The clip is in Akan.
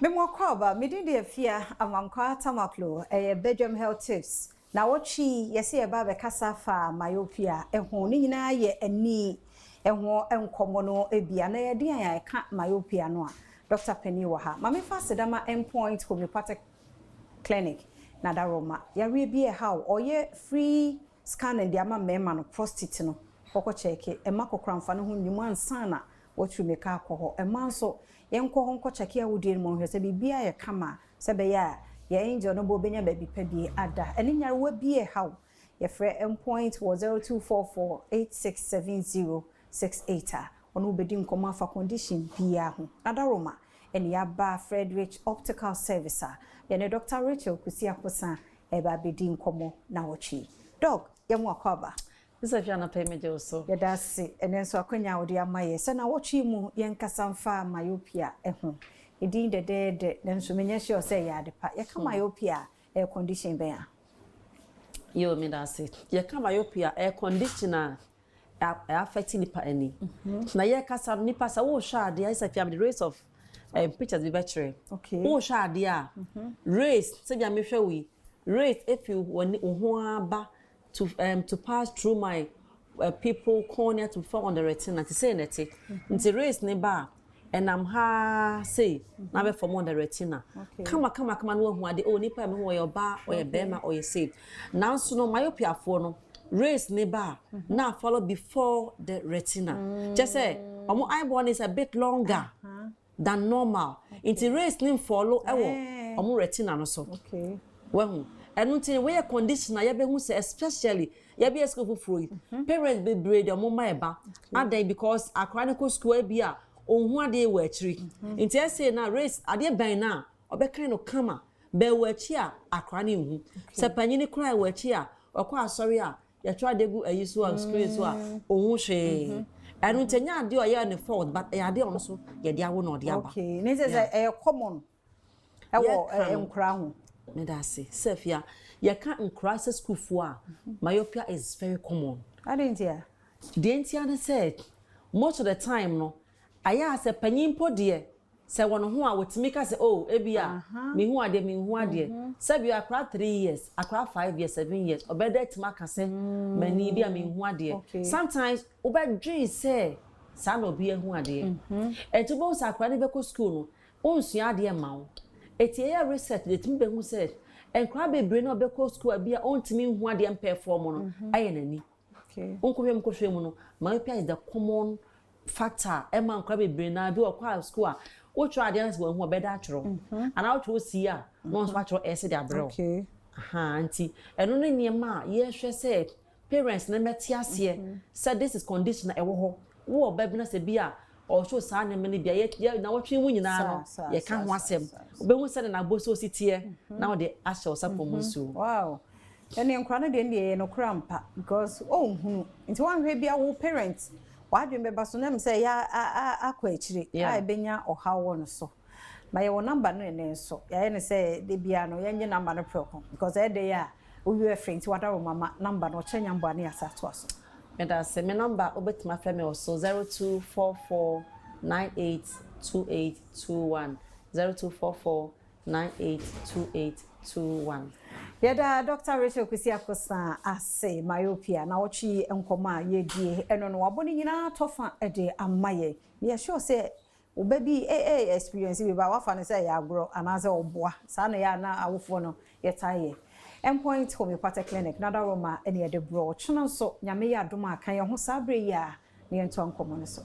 Mema wo akwaaba, me din de Afia Amankwaa Tamaklo, ɛyɛ Bedwam Health Tips. Naawɔtwe yi, yɛse yɛreba abɛkasa afa myopia ho. Ne nyinaa yɛ ani ho nkɔmmɔ no bi. Anaa yɛde a ɛka myopia no a, Dɔkta panin wɔ ha. Ma memfa aseda ma Endpoint Homeopathic Clinic na Daroma. Yareɛ bi a ɛha wo, ɔyɛ free scanning de ama mmarima no, prostate no, kɔkɔ kyɛɛke. Ɛmma kɔkoramfa no ho nni mu ansa na woatumi mmirika akɔ hɔ. Mmaa nso, yɛnkɔ hɔ nkɔ kyɛke awodie no mu nhwɛ sɛ biribiara yɛ kama a, sɛ ɛbɛyɛ a yɛn angel no bɔ bɛnya baabi pa bi ada. Ɛne nyarewa bi a ɛha wo, yɛfrɛ Endpoint wɔ 0244867068 a, ɔne wo bɛdi nkɔmmɔ afa condition biara ho. Nadaroma ɛne yɛaba Fredrich Optical Service a yɛne Dr. Rachel Kusi Akosa ɛreba abɛdi nkɔmmɔ nnawɔtwe yi. Doc, yɛn mu akwaaba. Sɛ hwɛ anɔpa yi megye wo so. Yɛda ase ɛnnɛ nso akwanya a wode ama yɛ sɛ nawɔtwe yi mu yɛnkasa mfa myopia ho. Edin dɛdɛɛdɛ nanso menyɛ sure sɛ ɛyɛ ade pa. Yɛka myopia a, ɛyɛ condition bɛn a? Yoo, meda ase. Yɛka myopia a, ɛyɛ condition a ɛ affect nipa ani. Na yɛkasa no, nipa sɛ wohwɛ adeɛ a, sɛ fia mede rays of pictures bi bɛkyerɛ. Wohwɛ adeɛ a, rays, sɛdeɛ mehwɛ wo yi, rays efi wo ho aba to pass through my pupil cornea to fall on the retina. Nti sei na ɛte. Nti rays ne ba a, ɛnam ha sei na bɛ form on the retina. Kama kama kama na wahu ade, oh, nipa a mehu ɔyɛ ɔbaa, ɔyɛ bɛrima, ɔyɛ sei. Nanso no, myopiafoɔ no, rays ne ba a, na follow before the retina. Kyɛ sɛ ɔmo eyeball no is a bit longer than normal. Nti rays ne nfollow ɛwɔ ɔmo retina no so. Wahu? Ɛno nti wɔyɛ condition a yɛbɛhu sɛ especially yɛbɛyɛ school foforɔ yi, parents bebree de ɔmo mma ɛba. Adan? Because akwaraa no kɔ school bi a, ohun adeɛ wɔ akyiri. Nti ɛsɛ na rays adeɛ bɛn na ɔbɛkan no kama bɛn wɔ akyi a, akwaraa no nhu. Sɛ panyin koraa wɔ akyi a, ɔkɔ asɔre a, yɛtwerɛ adeɛ gu ayi so a, screen so a, ohun hwee. Ɛno nti ɛnyɛ adeɛ a ɔyɛ ne fault, but ɛyɛ adeɛ a ɔno nso yɛde awo na ɔde aba. Okay, ne sɛ ɛyɛ common ɛwɔ nkora ho? Meda ase. Sɛ fia yɛka nkora sɛ sukuufoɔ a, myopia is very common. Ade nti a? Deɛ nti a ne sɛ most of the time no, ayɛ a sɛ panyin mpo deɛ, sɛ wɔn ho a wɔtumi ka sɛ, oh, ebi a mehu adeɛ, mehu adeɛ. Sɛbi akora 3 years, akora 5 years, 7 years, ɔbɛda atumi aka sɛ m'ani bi a mehu adeɛ. Sometimes wobɛdwen sɛ saa na obi ahu adeɛ. Ɛnti wobɛhu sɛ akora no bɛkɔ school no, onsua adeɛ ma wo. Eti ɛyɛ research de tumi bɛhu sɛ nkora bebree na ɔbɛkɔ school a bi a ɔntumi nhu adeɛ mpɛɛfoɔ mu no, ɛyɛ n'ani. Nkɔhwɛ mu nkɔhwɛ mu no, myopia is the common factor ɛma nkora bebree na bi wɔkɔ a school a, wotwerɛ adeɛ no sɛ wɔn ho ɔbɛda atwerɛ anaa wotwerɛ si a, na wɔn nso atwerɛ ɛsɛ de abrɛ wo. Nti ɛno ne nneɛma a yɛhwɛ sɛ parents ne mɛte aseɛ sɛ this is condition a ɛwɔ hɔ. Wo ɔba bi na sɛ bi a ɔsɔ saa nneɛma no bi a, yɛ na wɔtwe mu nyinaa no, yɛka ho asɛm, wobɛhu sɛ ne n'abɔ so osi teɛ na wɔde ahyɛ wo sapɔ mu nsuo. Wow, ɛne nkora no deɛ, ne deɛ yɛ nokora mpa because ɔnhunu. Nti woanhwɛ bi a, wo parent w'adwene bɛba so nam sɛ ɛyɛ akɔ akyire a, ɛbɛnya ɔhaw wɔ no so. Ma yɛwɔ number no ɛnɛ nso, yɛayɛ no sɛ de bia no yɛngye number no prɛko because ɛyɛ de a wowi afiri. Nti wada wo mama number no ɔkyerɛ nyamboa ne yɛasa atoa so. Meda ase. Me number wobɛtumi afrɛ me wɔ so 0244982821, 0244982821. Yɛda Dr. Rachel Kusi Akosa ase. Myopia na wɔtwe nkɔmmɔ a yɛdie ɛno no, wabɔ no nyinaa tɔfa de ama yɛ. Yɛsure sɛ wo bi experience bi ba, wafa no sɛ ɛyɛ agorɔ anaasɛ ɔboa saa na yɛ ana awofoɔ no yɛtaa yɛ. Endpoint Homeopathic Clinic na Daroma ɛne yɛde borɔ. Ɔkyena nso, Nyame yɛ adom a, ka yɛn ho saa berɛ yi a na yɛntoa nkɔmmɔ no so.